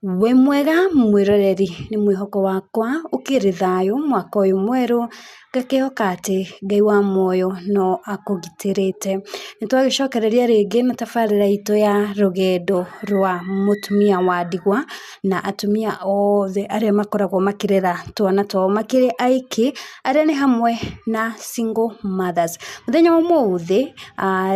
Wĩ mwega mwĩroreri, nĩ mwĩhoko wakwa ũkĩrĩ thayũ mwaka ũyũ mwerũ, ngakĩhoka atĩ Ngai wa muoyo no akũgitĩrĩte. Nĩ twagĩcokereria rĩngĩ na tabarĩra itũ ya rũgendo rwa mũtumia wa ndigwa, na atumia othe arĩa makoragwo makĩrera twana twao makĩrĩ aiki, arĩa nĩ hamwe na single mothers. Mũthenya wa ũmũthĩ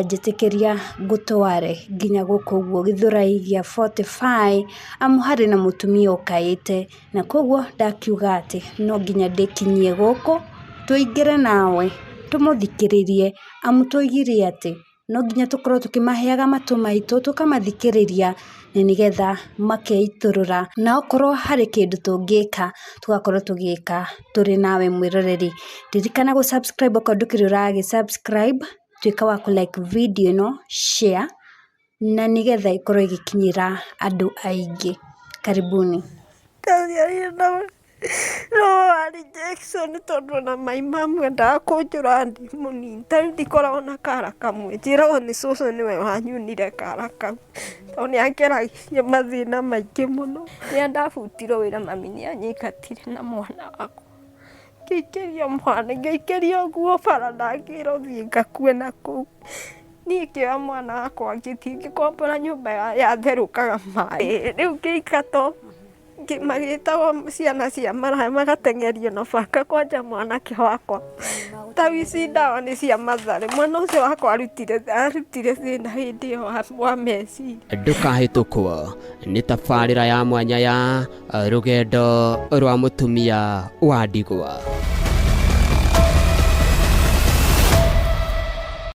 njĩtĩkĩria ngũtware nginya gũkũ ũguo Gĩthũrai gĩa 45, amu harĩ na mũtumia ũkaĩte, na koguo ndakiuga atĩ no nginya ndĩkinyie gũkũ, tũingĩre nawe tũmũthikĩrĩrie, amu twoigire atĩ no nginya tũkorwo tũkĩmaheaga matũ maitũ tũkamathikĩrĩria na nĩgetha makeitũrũra, na okorwo harĩ kĩndũ tũngĩka tũgakorwo tũgĩka tũrĩ nawe mwĩroreri. Ririkana gũ subscribe okorwo ndũkĩrĩ ũragĩ subscribe, tuĩka wa kũ like video ĩno, share na nĩgetha ĩkorwo ĩgĩkinyĩra andũ aingĩ. Karibuni. Ndaciarire na no rejection tondũ ona mai mamwendaga kũnjũraga ndĩ mũnini. Ta rĩu ndikoragwo na kara kamwe, njĩragwo nĩ cũcũ nĩwe wanyunire kara kau tondũ nĩ angeragia mathĩna maingĩ mũno. Rĩrĩa ndabutirwo wĩra mami nĩ anyingatire na mwana wakwa, ngĩikĩrio mwana, ngĩikĩrio nguo bara na ngĩrwo thiĩ ngakue nakũu. Niĩ ngĩoya mwana wakwa ngĩthiĩ ngĩkombora nyũmba yatherũkaga maĩ, rĩu ngĩingatwo magĩtagwo ciana cia maraya magateng'erio na banga kwanja mwanake wakwa. Ta ici ndawa nĩ cia Mathare, mwana ũcio wakwa arutire arutire thĩna hĩndĩ ĩyo wa meciria. Ndũkahĩtũkwo nĩ tabarĩra ya mwanya ya rũgendo rwa mũtumia wa ndigwa.